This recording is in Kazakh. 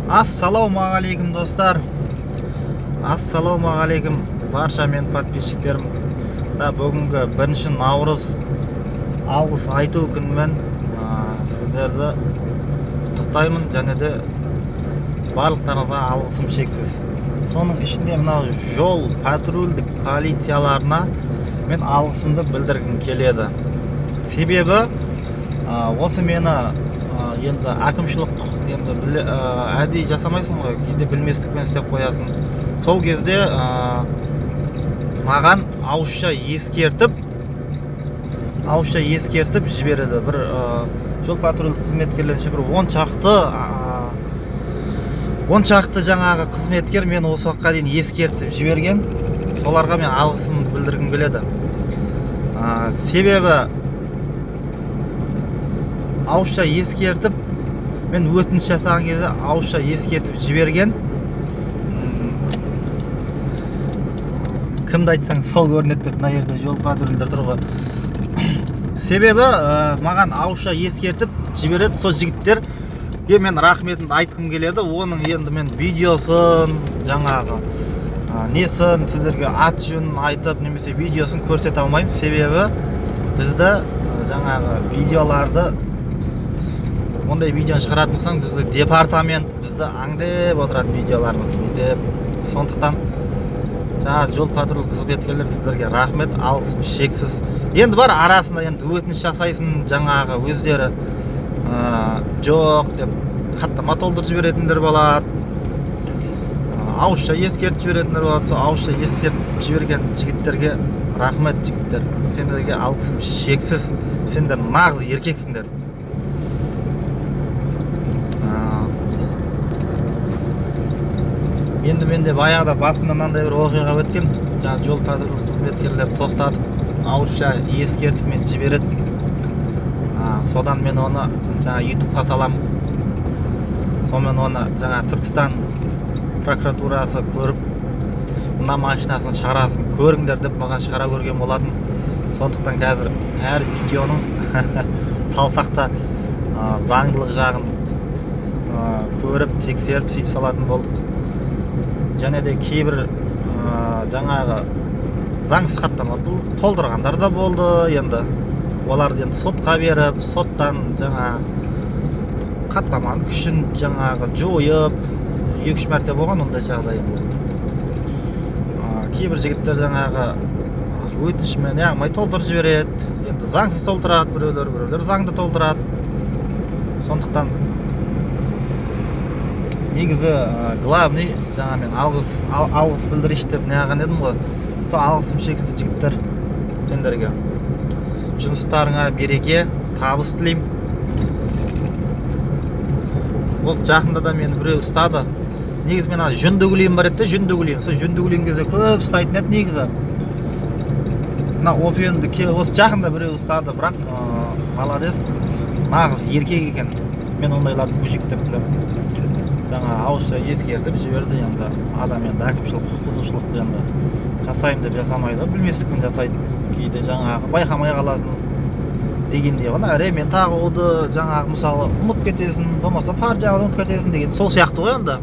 Ассалаумағалейкум, достар! Ассалаумағалейкум, барша менің подписчиктерім! Да, бүгінгі 1 наурыз, алғыс айту күнімен сіздерді құттықтаймын және де барлықтарыңызға алғысым шексіз. Соның ішінде мынау жол патрульдік полицияларына мен алғысымды білдіргім келеді. Себебі осы мені енді әкімшілік құқық енді әдейі жасамайсың ғой, кейде білместікпен істеп қоясың. Сол кезде маған ауызша ескертіп жібереді. Бір жол патрульдік қызметкерлерінің бір 10 шақты жаңағы қызметкер мені осы уақытқа дейін ескертіп жіберген. Соларға мен алғысымды білдіргім келеді. Себебі ауызша ескертіп, мен өтініш жасаған кезде ауызша ескертіп жіберген. Кімді айтсаң, сол көрінеді деп, мына жерде жол патрульдер тұр ғой. Себебі маған ауызша ескертіп жібереді. Сол жігіттерге мен рахметімді айтқым келеді. Оның енді мен видеосын, жаңағы несін, сіздерге ат жөнін айтып немесе видеосын көрсете алмаймын. Себебі бізді жаңағы видеоларды, ондай видеоны шығаратын болсаң, бізді департамент бізді аңдып отырады, видеоларымызды деп. Сондықтан жаңағы жол патруль қызметкерлер, сіздерге рахмет, алғысым шексіз. Енді бар, арасында енді өтініш жасайсың, жаңағы өздері жоқ деп хаттама толтырып жіберетіндер болады, ауызша ескертіп жіберетіндер болады. Сол ауызша ескертіп жіберген жігіттерге рахмет. Жігіттер, сендерге алғысым шексіз, сендер нағыз еркексіңдер. Енді менде баяғыда басымнан мынандай бір оқиға өткен. Жаңағы жол патруль қызметкерлері тоқтатып, ауызша ескертіп мен жібереді. Содан мен оны жаңа Ютубқа салам. Сонымен оны жаңа Түркістан прокуратурасы көріп, мына машинасының шарасын көріңдер деп маған шара көрген болатын. Сондықтан қазір әр видеоның салсақ та, заңдылық жағын көріп, тексеріп, сөйтіп салатын болдық. Және де кейбір жаңағы заңсыз хаттама толтырғандар да болды. Енді оларды енді сотқа беріп, соттан жаңа хаттаманың күшін жаңағы жойып, екі үш мәрте болған ондай жағдай. Енді кейбір жігіттер жаңағы өтінішімен неғылмай толтырып жібереді. Енді заңсыз толтырады біреулер, біреулер заңды толтырады. Сондықтан негізі главный жаңа мен алғыс білдірейінші деп неғылған едім ғой. Сол алғысым шексіз, жігіттер, сендерге. Жұмыстарыңа береке, табыс тілеймін. Осы жақында да мені біреу ұстады. Негізі мен ана жөндегілейін бар еді де, жөндегілейін. Сол жөндегілейін кезде көп ұстайтын еді негізі. Мына Опенді осы жақында біреу ұстады, бірақ молодец, нағыз еркек екен. Мен ондайларды мужик деп білемін. Жаңа ауызша ескертіп жіберді. Енді адам енді әкімшілік құқық бұзушылықты енді жасаймын деп жасамайды ғой, білместікпен жасайды. Кейде жаңағы байқамай қаласың дегендей ғой. Ана ремень тағуды жаңағы, мысалы, ұмытып кетесің, болмаса фар жағуды ұмытып кетесің деген сол сияқты ғой енді.